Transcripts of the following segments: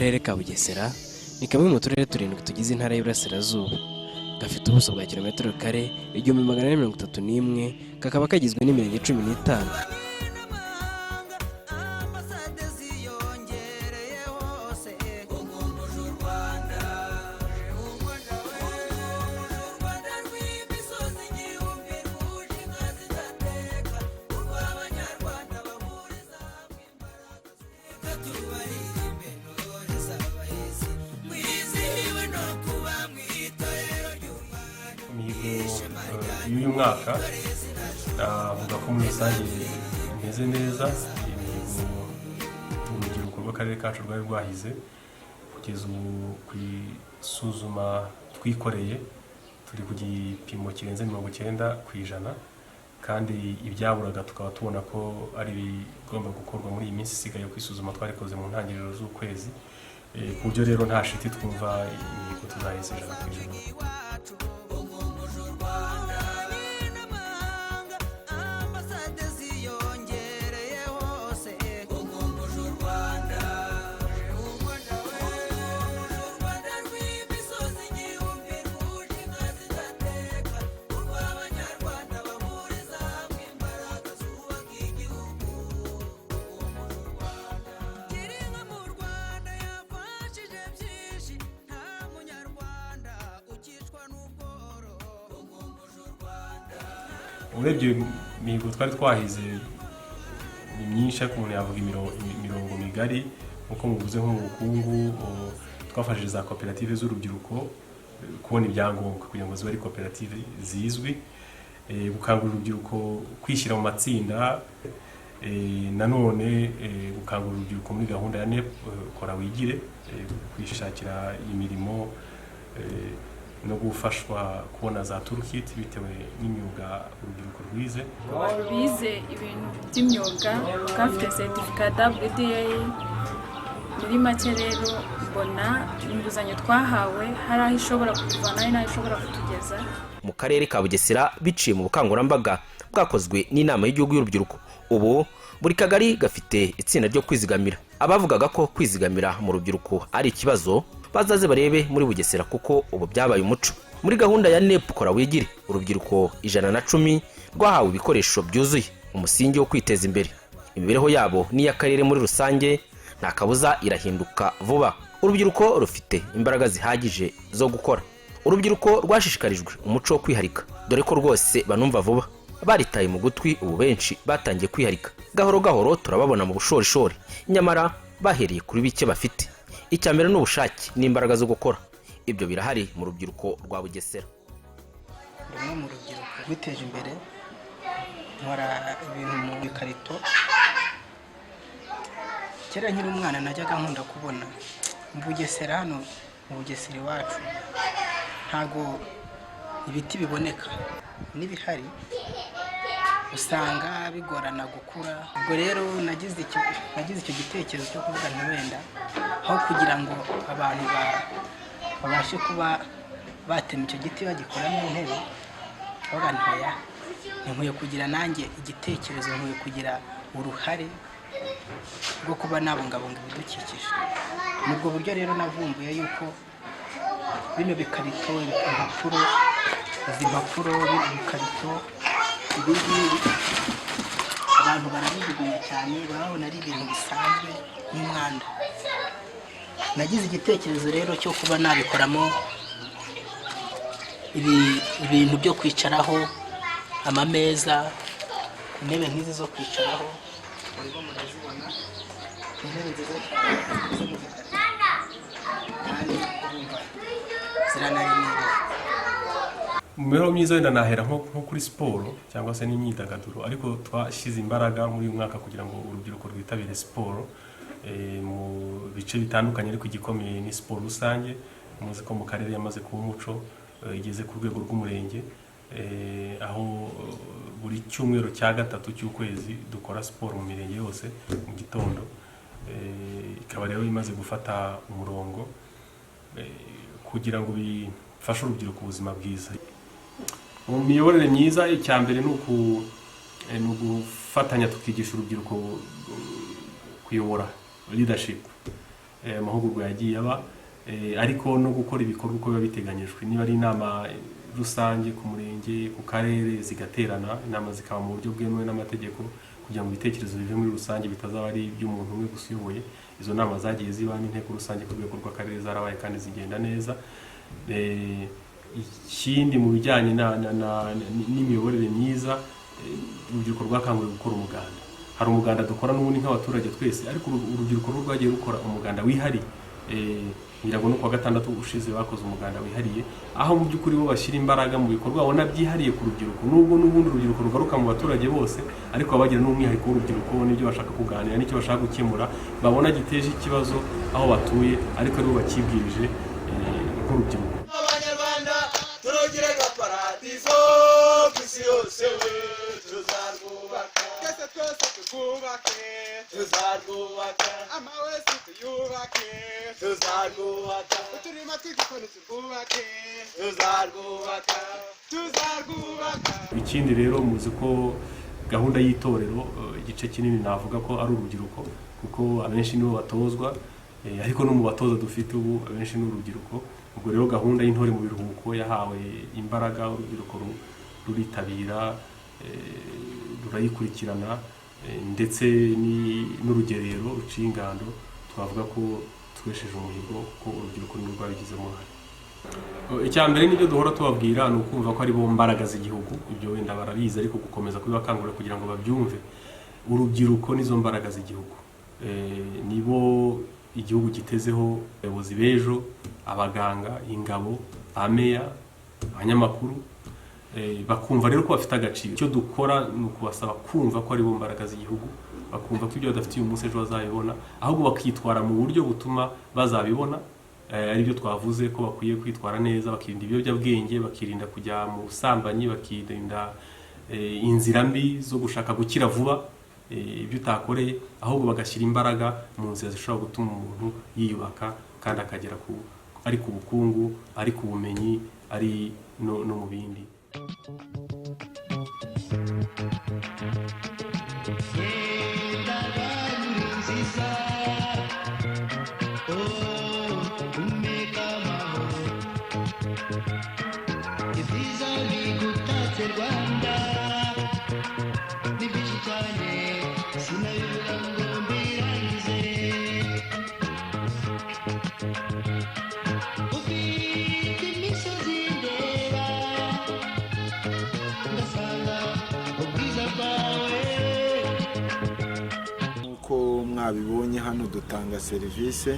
Akarere ka Bugesera ni kamwe mu turere turindwi tugize Intara y'Iburasirazuba. Gafite ubuso bwa kilometero kare 1431, kakaba kagizwe n'imirenge 15. Ambasade ziyongereye hose. Unkumbuje u Rwanda, unkumbuje u Rwanda rw'imisozi igihumbi, rwuje inka zidateka, urw'Abanyarwanda bahuriza hamwe imbaraga. Reka tubaririmbe, ntore z'abahizi, mwizihiwe no kuba mu itorero ry'u Rwanda. Imihigo y'uyu mwaka, navuga ko muri rusange imeze neza. Imihigo urubyiruko rw'akarere kacu rwari rwahize, kugeza ubu ku isuzuma twikoreye turi ku gipimo kirenze 90%, kandi ibyaburaga tukaba tubona ko ari ibigomba gukorwa muri iyi minsi isigaye ku isuzuma twarikoze mu ntangiriro z'ukwezi. Ku buryo rero nta shiti, twumva imihigo tuzaheza 100%. Iwacu unkumbuje u Rwanda n'amahanga, ambasade ziyongereye hose. Unkumbuje u Rwanda, unkumbuje u Rwanda rw'imisozi igihumbi, rwuje inka zidateka, urw'Abanyarwanda bahuriza hamwe imbaraga zubaka igihugu. Unkumbuje u Rwanda, gira inka mu Rwanda yafashije byinshi, nta Munyarwanda ukicwa n'ubworo. Unkumbuje u Rwanda. Urebye imihigo twari twahize ni myinshi, ariko umuntu yavuga imirongo migari nk'uko muvuze, nko mu bukungu, twafashije za koperative z'urubyiruko kubona ibyangombwa kugira ngo zibe ari koperative zizwi, gukangurira urubyiruko kwishyira mu matsinda, nanone gukangurira urubyiruko muri gahunda ya NEP Kora Wigire, kwishakira imirimo, no gufashwa kubona za toolkit bitewe n'imyuga urubyiruko rwize. Bize ibintu by'imyuga, bakaba bafite certificat WDA. Muri make rero, mbona inguzanyo twahawe hari aho ishobora kutuvana, hari n'aho ishobora kutugeza. Mu karere ka Bugesera, biciye mu bukangurambaga bwakozwe n'Inama y'Igihugu y'Urubyiruko, ubu buri kagari gafite itsinda ryo kwizigamira. Abavugaga ko kwizigamira mu rubyiruko ari ikibazo, bazaze barebe muri Bugesera, kuko ubu byabaye umuco. Muri gahunda ya NEP Kora Wigire, urubyiruko 110 rwahawe ibikoresho byuzuye, umusingi wo kwiteza imbere. Imibereho yabo n'iy'akarere muri rusange nta kabuza irahinduka vuba. Urubyiruko rufite imbaraga zihagije zo gukora. Urubyiruko rwashishikarijwe umuco wo kwiharika, dore ko rwose banumva vuba baritaye mu gutwi. Ubu benshi batangiye kwiharika gahoro gahoro, turababona mu bushorishori, nyamara bahereye kuri bike bafite. Icya mbere ni ubushake n'imbaraga zo gukora. Ibyo birahari mu rubyiruko rwa Bugesera. Ndi umwe mu rubyiruko rwiteje imbere, nkora ibintu mu bikarito. Kera nkiri umwana najyaga nkunda kubona mu Bugesera, hano mu Bugesera iwacu, ntago ibiti biboneka, n'ibihari usanga bigorana gukura. Ubwo rero nagize icyo gitekerezo cyo kuvuga nti wenda aho kugira ngo abantu babashe kuba batema icyo giti bagikoramo intebe, ndavuga nti oya, nkwiye kugira nanjye igitekerezo, nkwiye kugira uruhare rwo kuba nabungabunga ibidukikije. Ni ubwo buryo rero navumbuye yuko bino bikarito, impapuro, izi mpapuro, bino bikarito, ibi ngibi abantu barabijugunya cyane, babona ari ibintu bisanzwe nk'umwanda. Nagize igitekerezo rero cyo kuba nabikoramo ibintu byo kwicaraho, amameza, intebe nk'izi zo kwicaraho murimo murazibona. Ni intebe nziza cyane zo mu gikarito, kandi urumva ziranaremereye. Mu mibereho myiza, wenda nahera nko kuri siporo cyangwa se n'imyidagaduro, ariko twashyize imbaraga muri uyu mwaka kugira ngo urubyiruko rwitabire siporo mu bice bitandukanye, ariko igikomeye ni siporo rusange. Muzi ko mu karere yamaze kuba umuco, igeze ku rwego rw'umurenge, aho buri cyumweru cya gatatu cy'ukwezi dukora siporo mu mirenge yose mu gitondo. Ikaba rero imaze gufata umurongo kugira ngo bifashe urubyiruko ubuzima bwiza. Mu miyoborere myiza, icya mbere ni ugufatanya tukigisha urubyiruko kuyobora, leadership. Amahugurwa yagiye aba, ariko no gukora ibikorwa uko biba biteganyijwe. Niba ari inama rusange ku murenge, ku karere, zigaterana, inama zikaba mu buryo bwemewe n'amategeko kugira ngo ibitekerezo bive muri rusange, bitazaba ari iby'umuntu umwe gusa uyoboye. Izo nama zagiye ziba, n'inteko rusange ku rwego rw'akarere zarabaye kandi zigenda neza. Ikindi mu bijyanye n'imiyoborere myiza, urubyiruko rwakanguriwe gukora umuganda. Hari umuganda dukora n'ubundi nk'abaturage twese, ariko urubyiruko rwo rwagiye rukora umuganda wihariye. Ngira ngo no kuwa gatandatu ushize bakoze umuganda wihariye, aho mu by'ukuri bo bashyira imbaraga mu bikorwa babona byihariye ku rubyiruko, nubwo n'ubundi urubyiruko rugaruka mu baturage bose, ariko baba bagira n'umwihariko w'urubyiruko n'ibyo bashaka kuganira n'icyo bashaka gukemura babona giteje ikibazo aho batuye, ariko aribo bakibwirije nk'urubyiruko. Abanyarwanda turugire nka paradizo ku isi yose we. Tuzarwubaka Twese, twese turwubake. Tuzarwubaka. Amawesi tuyubake. Tuzarwubaka. Uturima tw'igikoni turwubake. Tuzarwubaka. Tuzarwubaka. Ikindi rero, muzi ko gahunda y'itorero, igice kinini navuga ko ari urubyiruko, kuko abenshi nibo batozwa, ariko no mu batoza dufite ubu abenshi ni urubyiruko. Ubwo rero gahunda y'Intore mu Biruhuko yahawe imbaraga, urubyiruko ruritabira, rurayikurikirana, ndetse n'urugerero ruciye ingando. Twavuga ko twesheje umuhigo kuko urubyiruko nirwo rwabigizemo uruhare. Icya mbere nibyo duhora tubabwira, ni ukumva ko ari bo mbaraga z'igihugu. Ibyo wenda barabizi, ariko gukomeza kubibakangurira kugira ngo babyumve. Urubyiruko nizo mbaraga z'igihugu. Nibo igihugu gitezeho abayobozi b'ejo, abaganga, ingabo, ameya, abanyamakuru. Bakumva rero ko bafite agaciro. Icyo dukora ni ukubasaba kumva ko ari bo mbaraga z'igihugu, bakumva ko ibyo badafite uyu munsi ejo bazabibona, ahubwo bakitwara mu buryo butuma bazabibona. Aribyo twavuze ko bakwiye kwitwara neza, bakirinda ibiyobyabwenge, bakirinda kujya mu busambanyi, bakirinda inzira mbi zo gushaka gukira vuba ibyo utakoreye, ahubwo bagashyira imbaraga mu nzira zishobora gutuma umuntu yiyubaka kandi akagera ku ari ku bukungu, ari ku bumenyi, ari no mu bindi. Ibyiza bigutatse Rwanda ni byinshi cyane, sinabivuga ngo mbirangize. Ufite imisozi ndeba ngasanga ubwiza bwawe. Nk'uko mwabibonye, hano dutanga serivisi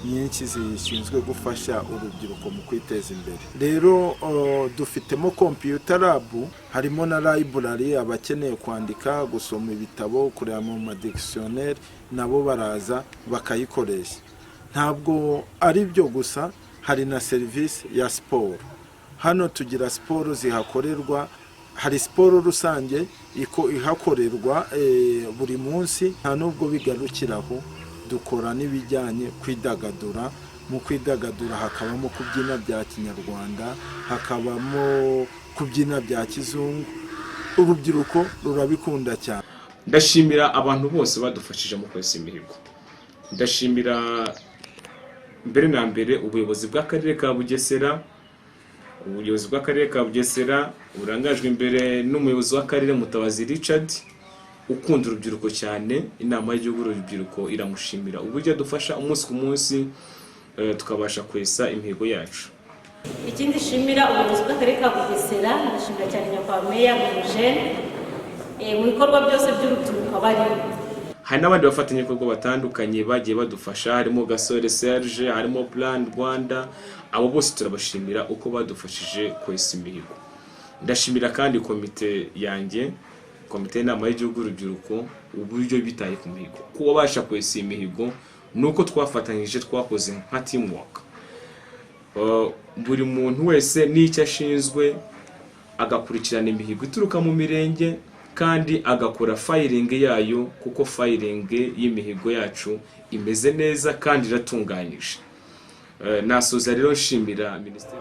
nyinshi zishinzwe gufasha urubyiruko mu kwiteza imbere. Rero dufitemo computer lab, harimo na library. Abakeneye kwandika, gusoma ibitabo, kureba mu ma dictionnaire, nabo baraza bakayikoresha. Ntabwo ari byo gusa, hari na serivisi ya siporo. Hano tugira siporo zihakorerwa. Hari siporo rusange ihakorerwa buri munsi. Nta nubwo bigarukiraho, dukora n'ibijyanye kwidagadura. Mu kwidagadura hakabamo kubyina bya kinyarwanda, hakabamo kubyina bya kizungu. Urubyiruko rurabikunda cyane. Ndashimira abantu bose badufashije mu kwesa imihigo. Ndashimira mbere na mbere ubuyobozi bw'akarere ka Bugesera. Ubuyobozi bw'akarere ka Bugesera burangajwe imbere n'umuyobozi w'akarere Mutabazi Richard, ukunda urubyiruko cyane. Inama y'Igihugu y'Urubyiruko iramushimira uburyo adufasha umunsi ku munsi, tukabasha kwesa imihigo yacu. Ikindi nshimira ubuyobozi bw'akarere ka Bugesera, ndashimira cyane nyakubahwa meya Eugene mu bikorwa byose by'urubyiruko barimo. Hari n'abandi bafatanyabikorwa batandukanye bagiye badufasha, harimo Gasore Serge, harimo Plan Rwanda. Abo bose turabashimira uko badufashije kwesa imihigo. Ndashimira kandi komite yanjye, komite y'Inama y'Igihugu y'Urubyiruko, uburyo bitaye ku mihigo. Kuba babasha kwesa imihigo ni uko twafatanyije, twakoze nka teamwork. Buri muntu wese n'icyo ashinzwe, agakurikirana imihigo ituruka mu mirenge kandi agakora filing yayo, kuko filing y'imihigo yacu imeze neza kandi iratunganyije. Nasoza rero nshimira minisiteri.